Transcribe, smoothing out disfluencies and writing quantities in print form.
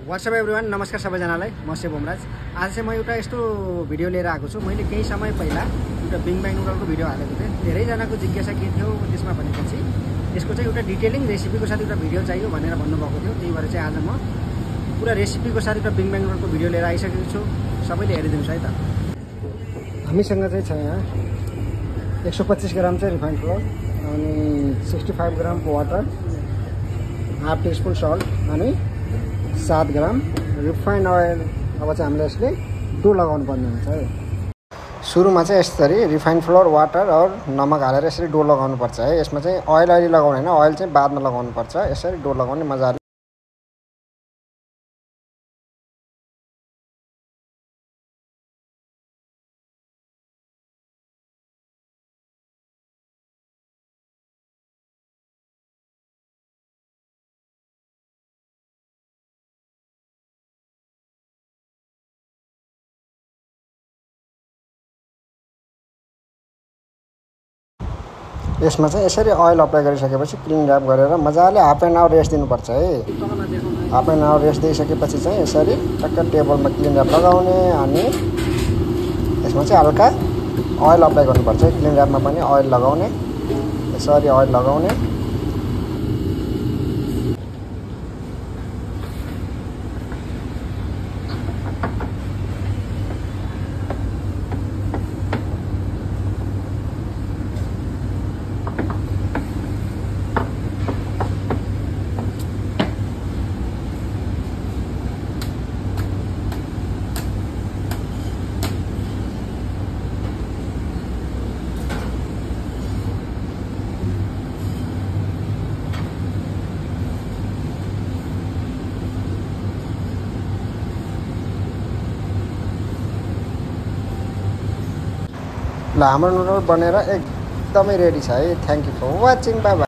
WhatsApp everyone, नमस्कार सबैजनालाई। म शिव भोमराज। आज चाहिँ म एउटा यस्तो भिडियो लिएर आएको छु। मैले केही समय पहिला एउटा बिङ ब्याङ नुडलको भिडियो हालेको थिएँ। धेरैजनाको जिज्ञासा के थियो त्यसमा भनेपछि यसको चाहिँ एउटा डिटेलिङ रेसिपीको साथ एउटा भिडियो चाहियो भनेर भन्नुभएको थियो। त्यही भएर चाहिँ आज म पुरा रेसिपीको साथ एउटा बिङ ब्याङ नुडलको भिडियो लिएर आइसकेको छु। सबैले हेरिदिनुहोस् है त। हामीसँग चाहिँ छ यहाँ 125 ग्राम चाहिँ रिफाइन्ड फ्लोर अनि 65 gram water, half teaspoon salt अनि 7 ग्राम रिफाइन्ड ऑयल। अब चाहिँ हामीले यसले डो लगाउनु पर्ने हुन्छ है। सुरुमा चाहिँ यसरी रिफाइन्ड फ्लोर, वाटर और नमक हालेर यसरी डो लगाउनु पर्छ है। यसमा चाहिँ ऑयल अहिले लगाउनु हैन, ऑयल चाहिँ बादमा लगाउनु पर्छ। यसरी डो लगाउने मजाले। यसमा चाहिँ यसरी ऑयल अप्लाई गरिसकेपछि क्लीन र्याप गरेर मजाले हाफ एन आवर रेस्ट दिनुपर्छ है। हाफ एन आवर रेस्ट दिइसकेपछि चाहिँ यसरी टक्क टेबलमा क्लीन र्याप लगाउने अनि यसमा चाहिँ हल्का ऑयल अप्लाई गर्नुपर्छ है। क्लीन र्यापमा पनि ऑयल लगाउने, यसरी ऑयल लगाउने। ल हाम्रो नुडल बनेर एकदमै रेडी छ है। Thank you for watching. Bye by.